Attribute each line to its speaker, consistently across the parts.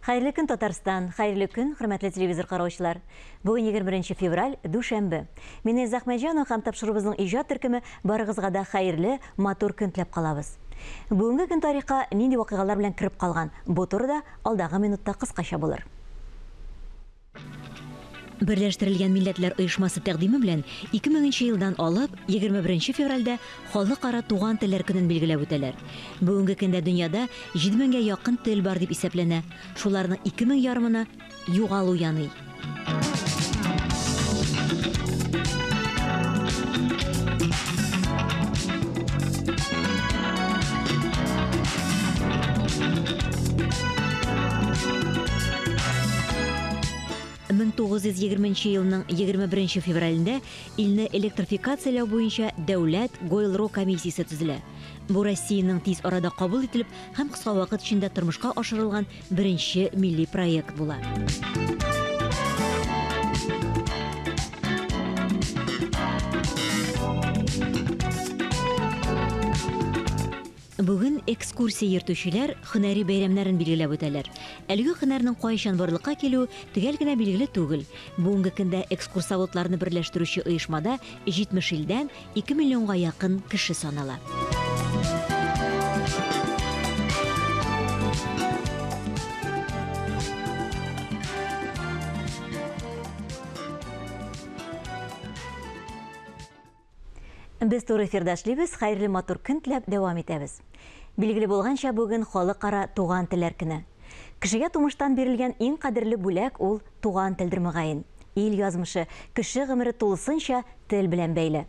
Speaker 1: Хәерле көн, Татарстан! Хәерле көн, хөрмәтле телевизор караучылар! Бүген 21 февраль, дүшәмбе. Мин Эльза Әхмәтҗанова һәм тапшыруыбызның иҗат төркеме барыгызга да хәерле, матур көн теләп калабыз. Бүгенге көн тарихка нинди вакыйгалар белән кереп калган? Бу турыда алдагы минутта кыскача булыр. Берләштерелгән Милләтләр Оешмасы тәкъдиме белән 2000 нче елдан алып 21 нче февральдә Халыкара туган телләр көнен билгеләп үтәләр. Бүгенге көндә дөньяда 7000 гә якын тел бар дип исәпләнә. Шуларның 2000 ярымына югалу яный. 1920 нче елның 21 нче февралендә илне электрификацияләү буенча дәүләт ГОЭЛРО комиссиясе төзелә. Бу Россиянең тиз арада кабул ителеп һәм кыска вакыт эчендә тормышка ашырылган беренче милли проект була. Бүген экскурсия йөртүчеләр һөнәри бәйрәмнәрен билгеләп үтәләр. Әлеге һөнәрнең кайчан барлыкка килүе төгәл генә билгеле түгел. Бүгенге көндә экскурсоводларны берләштерүче оешмада 70 илдән 2 миллионга якын кеше санала. Без туры эфирда эшлибез, хәерле матур көн теләп дәвам итәбез. Билгеле булганча, бүген халыкара туган телләр көне. Кешегә тумыштан бирелгән иң кадерле бүләк ул туган телдер мөгаен. Ил язмышы, кеше гомере тулысынча тел белән бәйле.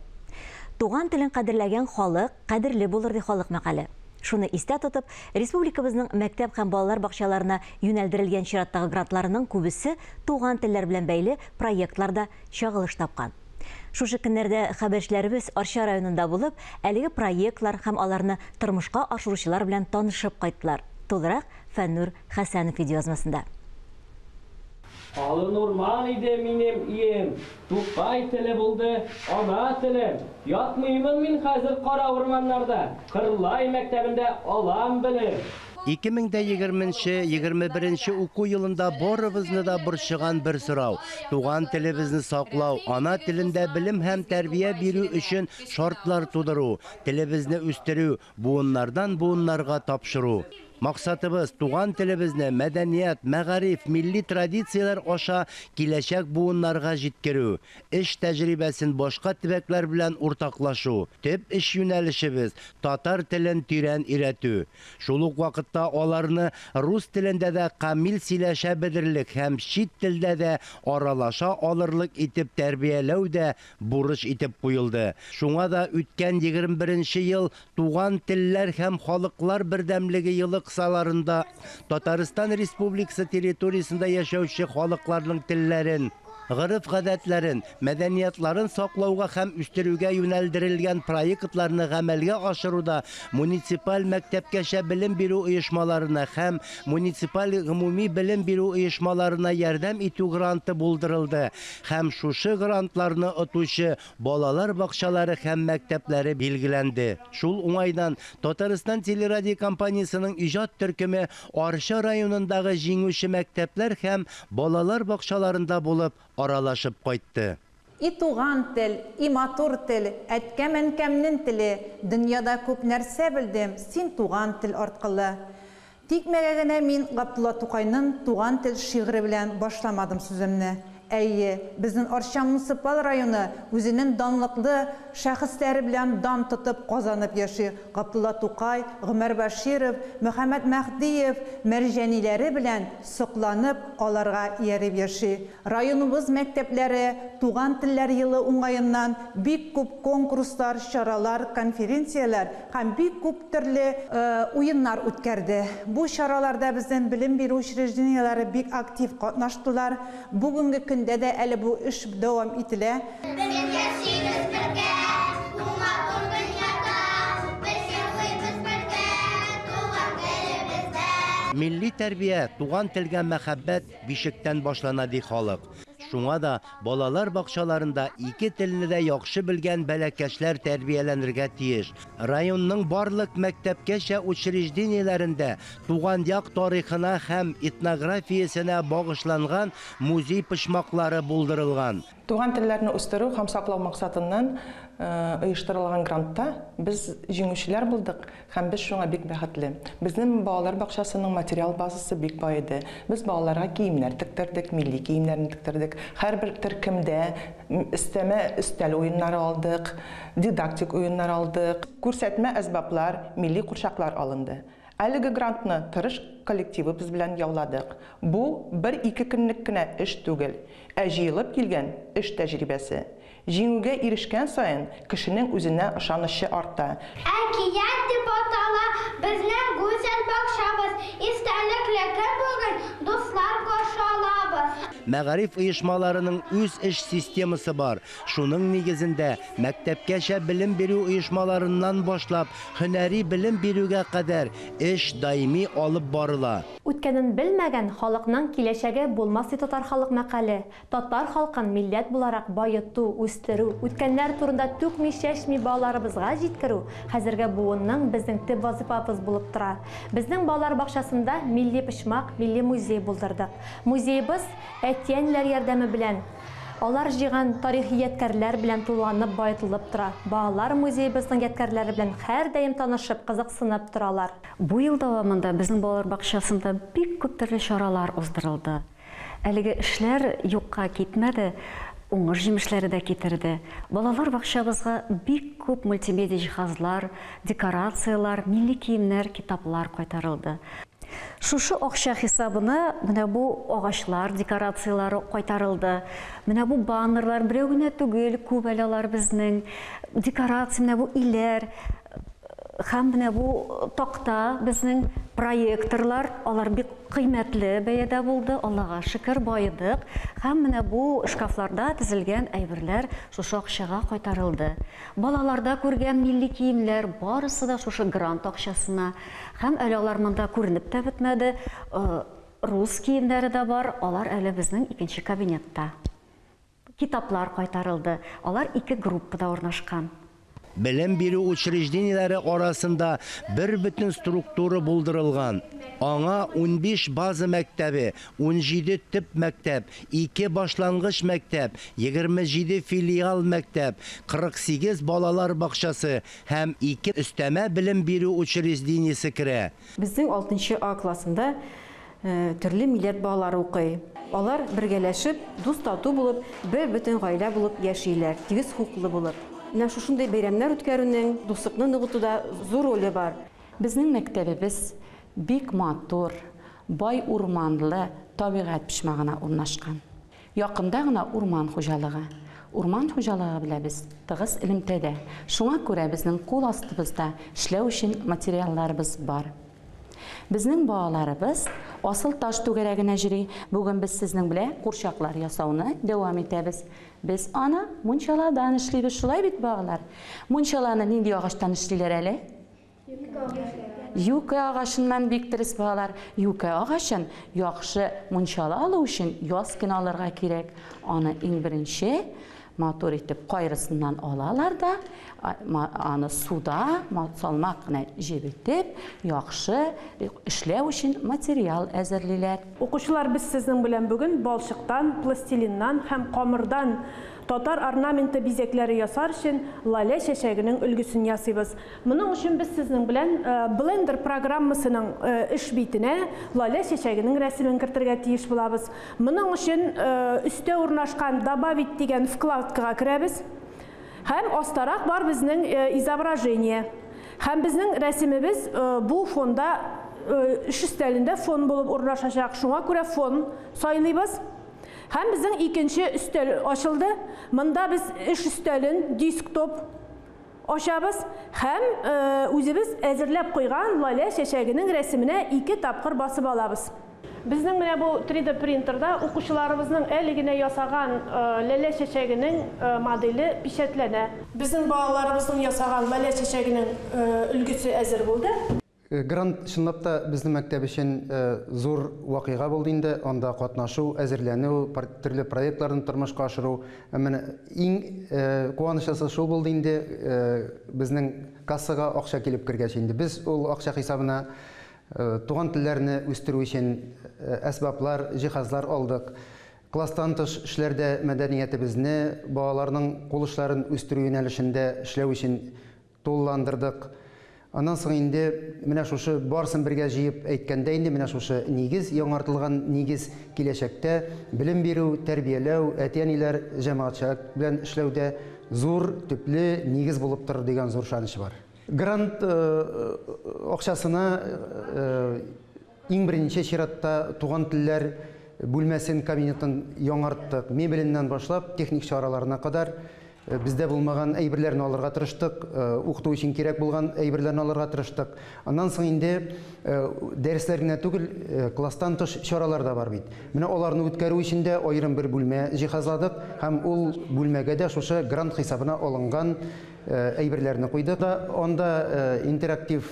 Speaker 1: Туган телен кадерләгән халык кадерле булыр ди халык мәкале. Шуны истә тотып, республикабызның мәктәп һәм балалар бакчаларына юнәлдерелгән чираттагы грантларының күбесе туган телләр белән бәйле проектларда чагылыш тапкан. Шушы көннәрдә хәбәрчеләребез Арча районында булып, әлеге проектлар һәм аларны тормышка ашыручылар белән танышып кайттылар. Тулырак Фәннур Хәсәнов видеоязмасында.
Speaker 2: Калын урман иде минем өем, Тукай теле булды ана телем. Ятмыймын мин хәзер кара урманнарда, Кырлай мәктәбендә алам белем.
Speaker 3: 2020 нче, 21 нче уку елында барыбызны да борчыган бер сорау, туган телебезне саклау, ана телендә белем һәм тәрбия бирү өчен шартлар тудыру, телебезне үстерү, буыннардан буыннарга тапшыру. Максатыбыз, туган телебезне мәдәният, мәгариф, милли традицияләр аша киләчәк буыннарга җиткерү, эш тәҗрибәсен башка төбәкләр белән уртаклашу. Төп эш юнәлешебез, татар телен тирән өйрәтү. Шул ук вакытта аларны рус телендә дә камил сөйләшә белерлек һәм чит телдә дә аралаша алырлык итеп тәрбияләү дә бурыч итеп куелды. Шуңа да үткән 21 нче ел Туган телләр һәм халыклар бердәмлеге елы кысаларында Татарстан Республикасы территориясендә яшәүче халыкларның телләрен, гореф-гадәтләрен, мәдәниятларын саклауга һәм үстерүгә юнәлдерелгән проектларны гамәлгә ашыруда муниципаль мәктәпкәчә белем бирү оешмаларына һәм муниципаль гомуми белем бирү оешмаларына ярдәм итү гранты булдырылды һәм шушы грантларны отучы балалар бакчалары һәм мәктәпләре билгеләнде. Шул уңайдан Татарстан телерадиокомпаниясенең иҗат төркеме Арча районындагы җиңүче мәктәпләр һәм балалар бакчаларында булып, аралашып кайтты.
Speaker 4: И туган тел, и матур тел, әткәм-әнкәмнен теле, Дөньяда күп нәрсә белдем, син туган тел арткылы. Тикмәгә генә мин Габдулла Тукайнын Туган тел шигыре белән башламадым сүземне. Әйе, безнен Арча муниципаль районы үзенен данлыклы шәхесләре белән дан тотып, казанып яши. Габдулла Тукай, Гомәр Бәширов, Мөхәммәт Мәһдиев, Мәрҗаниләре белән сокланып, аларга ияреп яши. Районыбыз мәктәпләре Туган телләр елы уңаеннан бик күп конкурслар, чаралар, конференцияләр һәм бик күп төрле уеннар үткәрде. Бу чараларда безнең белем бирү учреждениеләре бик актив катнаштылар. Бүгенге көндә дә әле бу эш дәвам ителә.
Speaker 5: Без яшибез бергә, бу матур дөньяда, Без елыйбыз бергә, туган телебездә.
Speaker 3: Милли тәрбия, туган телгә мәхәббәт бишектән башлана, ди халык. Шуңа да балалар бакчаларында ике телне дә яхшы белгән бәләкәчләр тәрбияләнергә тиеш. Районның барлык мәктәпкәчә учреждениеләрендә туган як тарихына һәм этнографиясенә багышланган музей почмаклары булдырылган.
Speaker 6: Туган телләрне үстерү һәм саклау максатыннан оештырылган грантта без җиңүчеләр булдык һәм без шуңа бик бәхетле. Безнең балалар бакчасының материал базасы бик бай иде. Без балаларга киемнәр тектердек, милли киемнәрне тектердек. Һәрбер төркемдә өстәмә өстәл уеннары алдык, дидактик уеннар алдык. Күрсәтмә әсбаплар, милли курчаклар алынды. Әлеге грантны тырыш коллективыбыз белән яуладык. Бу бер-ике көнлек кенә эш түгел, ә җыелып килгән эш тәҗрибәсе. Җиңүгә ирешкән саен кешенең үзенә ышанычы арта.
Speaker 5: Әкият дип атала безнең гүзәл бакчабыз. Истәлекле көн бүген, дуслар, каршы алабыз.
Speaker 3: Мәгариф оешмаларының үз эш системасы бар. Шуның нигезендә мәктәпкәчә белем бирү оешмаларыннан башлап һөнәри белем бирүгә кадәр эш даими алып барыла.
Speaker 7: Үткәнен белмәгән халыкның киләчәге булмас ди татар халык мәкале. Татар халкын милләт буларак баету, үстерү, үткәннәр турында түкми-чәчми балаларыбызга җиткерү хәзерге буынның безнең төп вазыйфабыз булып тора. Безнең балалар бакчасында милли почмак, милли музей булдырдык. Музеебыз әти-әниләр ярдәме белән, алар җыйган тарихи ядкәрләр белән тулыланып, баетылып тора. Балалар музеебызның ядкәрләре белән һәрдаим танышып, кызыксынып торалар.
Speaker 8: Бу ел дәвамында безнең балалар бакчасында бик күп төрле чаралар уздырылды. Әлеге эшләр юкка китмәде, уңыш җимешләре дә китерде. Балалар бакчабызга бик күп мультимедиа җиһазлар, декорацияләр, милли киемнәр, китаплар кайтарылды. Шушы акча хисабына менә бу агачлар декорацияләре кайтарылды. Менә бу баннерлар берәү генә түгел, күп әле алар безнең. Декорация, менә бу иләр һәм менә бу такта безнең проекторлар, алар бик кыйммәтле бәядә булды, Аллага шөкер, баедык. Һәм менә бу шкафларда тезелгән әйберләр шушы акчага кайтарылды. Балаларда күргән милли киемнәр барысы да шушы грант акчасына. Һәм әле алар монда күренеп тә бетмәде. Рус киемнәре дә бар, алар әле безнең икенче кабинетта. Китаплар кайтарылды. Алар ике группада урнашкан.
Speaker 3: Белем бирү учреждениеләре арасында бер бөтен структура булдырылган. Аңа 15 база мәктәбе, 17 төп мәктәп, 2 башлангыч мәктәп, 27 филиал мәктәп, 48 балалар бакчасы һәм 2 өстәмә белем бирү учреждениесе керә.
Speaker 9: Безнең 6 А классында төрле милләт балалары укый. Алар бергәләшеп, дус-тату булып, бер бөтен гаилә булып яшиләр, тигез хокуклы булып. Менә шушындый бәйрәмнәр үткәрүнең дуслыкны ныгытуда зур роле бар.
Speaker 10: Безнең мәктәбебез бик матур, бай урманлы табигать почмагына урнашкан. Якында гына урман хуҗалыгы. Урман хуҗалыгы белән без тыгыз элемтәдә. Шуңа күрә безнең кул астыбызда эшләү өчен материалларыбыз бар. Безнең балаларыбыз асыл таш түгәрәгенә йөри. Бүген без сезнең белән курчаклар ясауны дәвам итәбез. Без аны мунчаладан эшлибез, шулай бит, балалар? Мунчаланы нинди агачтан эшлиләр әле? Юкә агачыннан, бик дөрес, балалар. Юкә агачын яхшы мунчала алу өчен яз көне алырга кирәк. Аны иң беренче матур итеп кайрысыннан алалар да, аны суда салмак кына җебетеп, яхшы эшләү өчен материал әзерлиләр.
Speaker 11: Укучылар, без сезнең белән бүген балчыктан, пластилиннан һәм камырдан татар орнаменты бизәкләре ясар өчен лалә чәчәгенең өлгесен ясыйбыз. Моның өчен без сезнең белән Blender программасының эш битенә лалә чәчәгенең рәсемен кертергә тиеш булабыз. Моның өчен өстә урнашкан Добавить дигән вкладкага керәбез. Һәм астарак бар безнең изображение. Һәм безнең рәсемебез бу фонда, эш өстәлендә фон булып урнашачак. Шуңа күрә фон сайлыйбыз. Һәм безнең икенче өстәл ачылды. Монда без эш өстәлен, десктоп ачабыз һәм үзебез әзерләп куйган лалә чәчәгенең рәсеменә 2 тапкыр басып алабыз. Безнең менә бу 3D принтерда укучыларыбызның әле генә ясаган лалә чәчәгенең моделе печатьләнә. Безнең балаларыбызның ясаган лалә чәчәгенең өлгесе әзер булды.
Speaker 12: Грант чынлап та безнең мәктәп өчен зур вакыйга булды инде. Анда катнашу, әзерләнү, төрле проектларны тормышка ашыру. Менә иң куанычлысы шул булды инде, безнең кассага акча килеп кергәч инде. Без ул акча хисабына туган телләрне үстерү өчен әсбаплар, җиһазлар алдык. Класстан тыш эшләрдә мәдәниятебезне, балаларның кул эшләрен үстерү юнәлешендә эшләү өчен тулыландырдык. Аннан соң инде менә шушы барсын бергә җыеп әйткәндә инде менә шушы нигез, яңартылган нигез киләчәктә белем бирү, тәрбияләү, әти-әниләр, җәмәгатьчелек белән эшләүдә зур, төпле нигез булып торыр дигән зур ышаныч бар. Грант акчасына иң беренче чиратта туган телләр бүлмәсен, кабинетын яңарттык. Мебеленнән башлап техник чараларына кадәр бездә булмаган әйберләрне алырга тырыштык, укыту өчен кирәк булган әйберләрне алырга тырыштык. Аннан соң инде дәресләр генә түгел, класстан тыш чаралар да бар бит. Менә аларны үткәрү өчен дә аерым бер бүлмә җиһазладык һәм ул бүлмәгә дә шушы грант хисабына алынган әйберләрне куйдык. Анда интерактив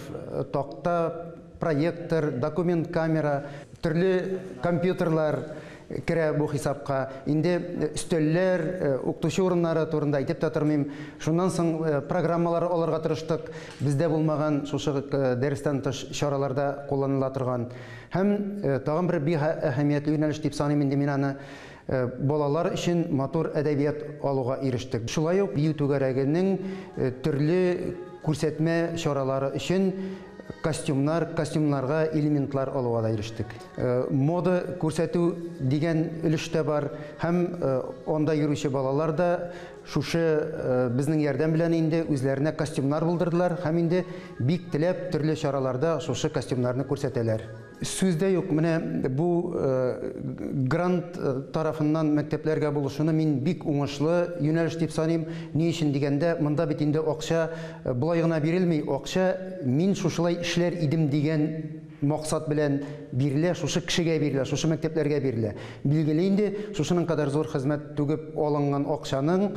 Speaker 12: такта, проектор, документ камера, төрле компьютерлар керә бу хисапка. Инде өстәлләр, укытучы урыннары турында әйтеп тә тормыйм. Шуннан соң программалар алырга тырыштык. Бездә булмаган шушы дәрестән тыш чараларда кулланыла торган. Һәм тагын бер бик әһәмиятле юнәлеш дип саныйм инде мин аны, балалар өчен матур әдәбият алуга ирештек. Шулай ук бию түгәрәгенең төрле күрсәтмә чаралары өчен костюмнар, костюмнарга элементлар алуга да ирештек. Мода күрсәтү дигән өлеш тә бар һәм анда йөрүче балалар да шушы безнең ярдәм белән инде үзләренә костюмнар булдырдылар һәм инде бик теләп төрле чараларда шушы костюмнарны күрсәтәләр. Сүз дә юк, менә бу грант тарафыннан мәктәпләргә булышуны мин бик уңышлы юнәлеш дип саныйм. Ни өчен дигәндә, монда бит инде акча болай гына бирелми, акча мин шушылай эшләр идем дигән максат белән бирелә, шушы кешегә бирелә, шушы мәктәпләргә бирелә. Билгеле инде, шушының кадәр зур хезмәт түгеп алынган акчаның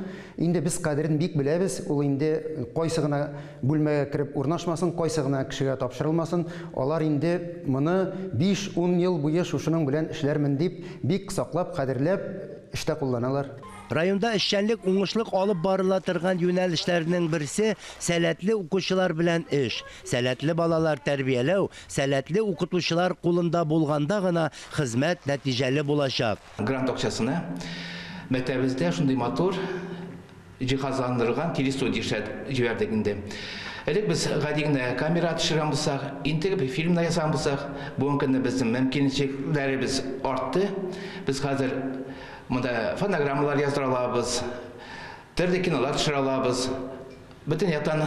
Speaker 12: инде без кадерен бик беләбез, ул инде кайсы гына бүлмәгә кереп урнашмасын, кайсы гына кешегә тапшырылмасын, алар инде моны 5-10 ел буе шушының белән эшләрмен дип, бик саклап, кадерләп эштә кулланалар.
Speaker 3: Районда эшчәнлек уңышлык алып барыла торган юнәлешләрнең берсе сәләтле укучылар белән эш. Сәләтле балалар тәрбияләү, сәләтле укытучылар кулында булганда гына хезмәт нәтиҗәле булачак.
Speaker 13: Грант акчасына мәктәбебездә шундый матур җиһазландырылган телестудия эшләп җибәрдек инде. Элек без гади генә камера төшергән булсак, интегеп фильмнар ясаган булсак, бүгенге көндә безнең мөмкинлекләребез артты. Без хәзер монда фонограммалар яздыра алабыз, төрле кинолар төшерә алабыз. Бөтен яктан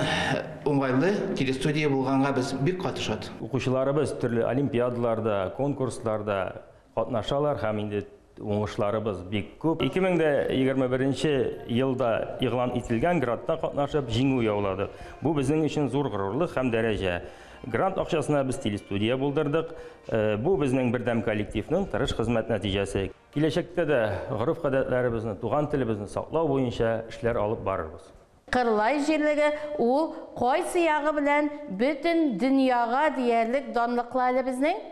Speaker 13: уңайлы телестудия булганга без бик каты шат.
Speaker 14: Укучыларыбыз төрле олимпиадаларда, конкурсларда катнашалар һәм инде уңышларыбыз бик күп. 2021 елда игълан ителгән грантта катнашып җиңү яуладык. Бу безнең өчен зур горурлык һәм дәрәҗә. Грант акчасына без телестудия булдырдык. Бу безнең бердәм коллективның тырыш хезмәт нәтиҗәсе. Киләчәктә дә гореф-гадәтләребезне, туган телебезне саклау буенча эшләр алып барырбыз.
Speaker 15: Кырлай җирлеге ул кайсы ягы белән бөтен дөньяга диярлек данлыклы әле безнең?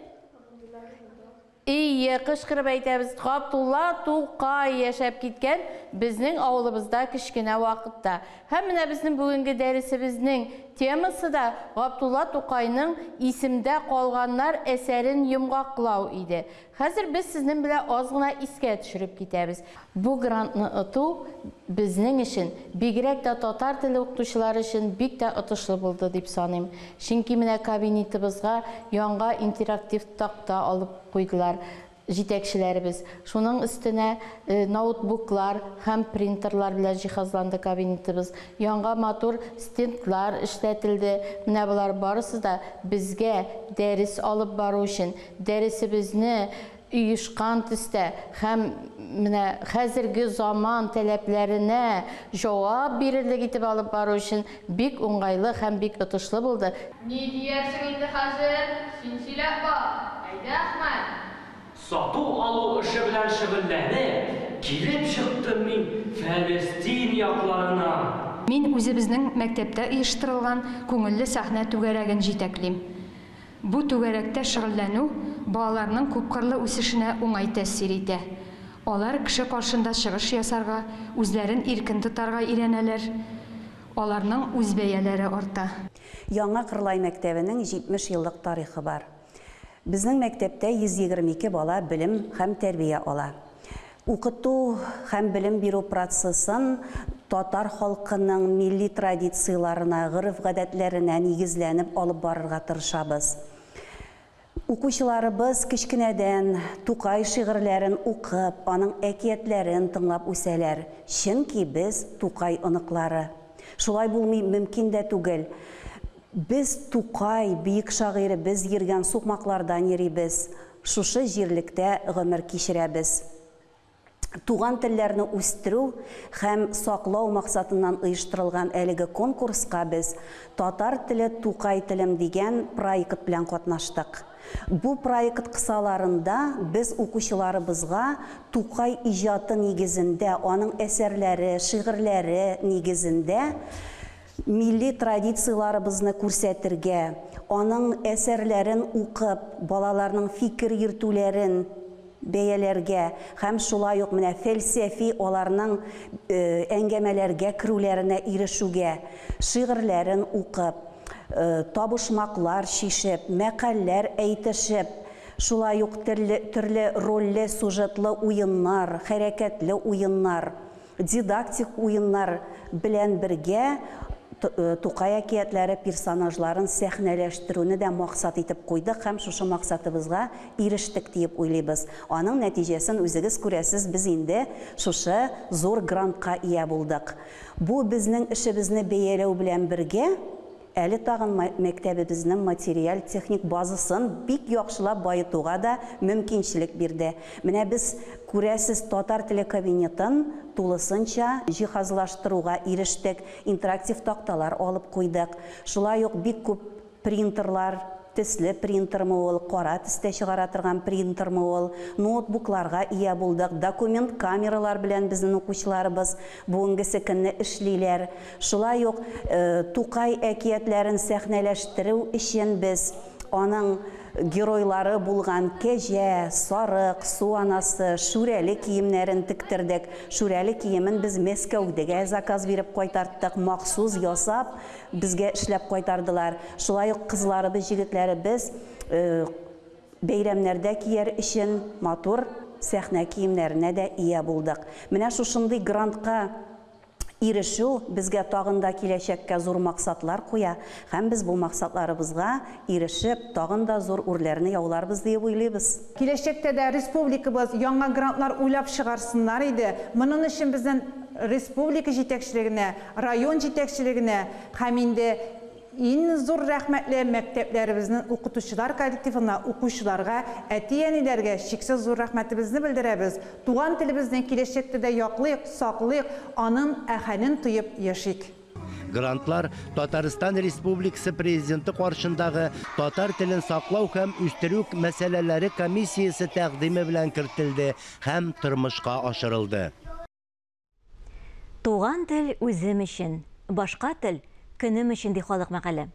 Speaker 15: Ие, кычкырып әйтәбез, Габдулла Тукай яшәп киткән безнең авылыбызда кечкенә вакытта. Һәм менә безнең бүгенге дәресебезнең темасы да Габдулла Тукайның Исемдә калганнар әсәрен йомгаклау иде. Хәзер без сезнең белән аз гына искә төшереп китәбез. Бу грантны оту безнең өчен, бигрәк тә татар теле укытучылары өчен бик тә отышлы булды дип саныйм. Чөнки менә кабинетыбызга яңа интерактив такта алып куйдылар җитәкчеләребез. Шуның өстенә ноутбуклар һәм принтерлар белән җиһазланды кабинетыбыз. Яңа матур стендлар эшләтелде. Менә болар барысы да безгә дәрес алып бару өчен, дәресебезне оешкан төстә һәм менә хәзерге заман таләпләренә җавап бирерлек итеп алып бару өчен бик уңайлы һәм бик отышлы булды.
Speaker 16: Ни диярсең инде хәзер? Син сөйләп бак. Әйдә, Әхмәт.
Speaker 2: Сату алу эше белән шөгыльләнеп, килеп чыктым мин Фәлестин якларына.
Speaker 17: Мин үзебезнең мәктәптә оештырылган күңелле сәхнә түгәрәген җитәклим. Бу түгәрәктә шөгыльләнү балаларның күпкырлы үсешенә уңай тәэсир итә. Алар кеше каршында чыгыш ясарга, үзләрен иркен тотарга өйрәнәләр, аларның үзбәяләре арта.
Speaker 18: Яңа Кырлай мәктәбенең 70 еллык тарихы бар. Безнең мәктәптә 122 бала белем һәм тәрбия ала. Укыту һәм белем бирү процессын татар халкының милли традицияләренә, гореф-гадәтләренә нигезләнеп алып барырга тырышабыз. Укучыларыбыз кечкенәдән Тукай шигырьләрен укып, аның әкиятләрен тыңлап үсәләр, чөнки без Тукай оныклары. Шулай булмый мөмкин дә түгел. Без Тукай, бөек шагыйребез йөргән сукмаклардан йөрибез, шушы җирлектә гомер кичерәбез. Туган телләрне үстерү һәм саклау максатыннан оештырылган әлеге конкурска без Татар теле Тукай телем дигән проект белән катнаштык. Бу проект кысаларында без укучыларыбызга Тукай иҗаты нигезендә, аның әсәрләре, шигырьләре нигезендә милли традицияләребезне күрсәтергә, аның әсәрләрен укып, балаларның фикер йөртүләрен бәяләргә һәм шулай ук менә фәлсәфи аларның әңгәмәләргә керүләренә ирешүгә, шигырьләрен укып, табышмаклар чишеп, мәкальләр әйтешеп, шулай ук төрле рольле сюжетлы уеннар, хәрәкәтле уеннар, дидактик уеннар белән бергә Тукай әкиятләре персонажларын сәхнәләштерүне дә максат итеп куйдык һәм шушы максатыбызга ирештек диеп уйлыйбыз. Аның нәтиҗәсен үзегез күрәсез, без инде шушы зур грантка ия булдык. Бу безнең эшебезне бәяләү белән бергә, әле тагын мәктәбебезнең материаль-техник базасын бик яхшылап баетуга да мөмкинчелек бирде. Менә без, күрәсез, татар теле кабинетын тулысынча җиһазлаштыруга ирештек, интерактив такталар алып куйдык. Шулай ук бик күп принтерлар, төсле принтермы ул, кара төстә чыгара торган принтермы ул, ноутбукларга ия булдык, документ камералар белән безнең укучыларыбыз бүгенгесе көнне эшлиләр. Шулай ук Тукай әкиятләрен сәхнәләштерү өчен без аның геройлары булган кәҗә, сарык, су анасы, шүрәле киемнәрен тектердек. Шүрәле киемен без Мәскәүдәгә заказ биреп кайтарттык, махсус ясап безгә эшләп кайтардылар. Шулай ук кызларыбыз, җегетләребез бәйрәмнәрдә кияр өчен матур сәхнә киемнәренә дә ия булдык. Менә шушындый грантка ирешү безгә тагын да киләчәккә зур максатлар куя, һәм без бу максатларыбызга ирешеп, тагын да зур үрләрне яуларбыз дип уйлыйбыз.
Speaker 4: Киләчәктә дә республикабыз яңа грантлар уйлап чыгарсыннар иде. Моның өчен безнең республика җитәкчелегенә, район җитәкчелегенә һәм инде иң зур рәхмәтле мәктәпләребезнең укытучылар коллективына, укучыларга, әти-әниләргә чиксез зур рәхмәтебезне белдерәбез. Туган телебезне киләчәктә дә яклыйк, саклыйк, аның әһәнен тоеп яшик.
Speaker 3: Грантлар Татарстан Республикасы Президенты каршындагы татар телен саклау һәм үстерү мәсьәләләре комиссиясе тәкъдиме белән кертелде һәм тормышка ашырылды.
Speaker 1: Туган тел үзем өчен, башка тел көнем өчен ди халык мәкале.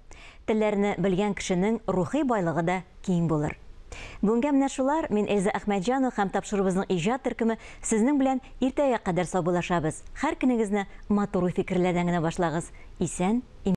Speaker 1: Телләрне белгән кешенең рухи байлыгы да киң булыр. Бүгенгә менә шулар, мин Эльза Әхмәтҗанова һәм тапшыруыбызның иҗат төркеме сезнең белән иртәгә кадәр саубуллашабыз. Һәр көнегезне матур уй-фикерләрдән генә башлагыз. Исән, имин.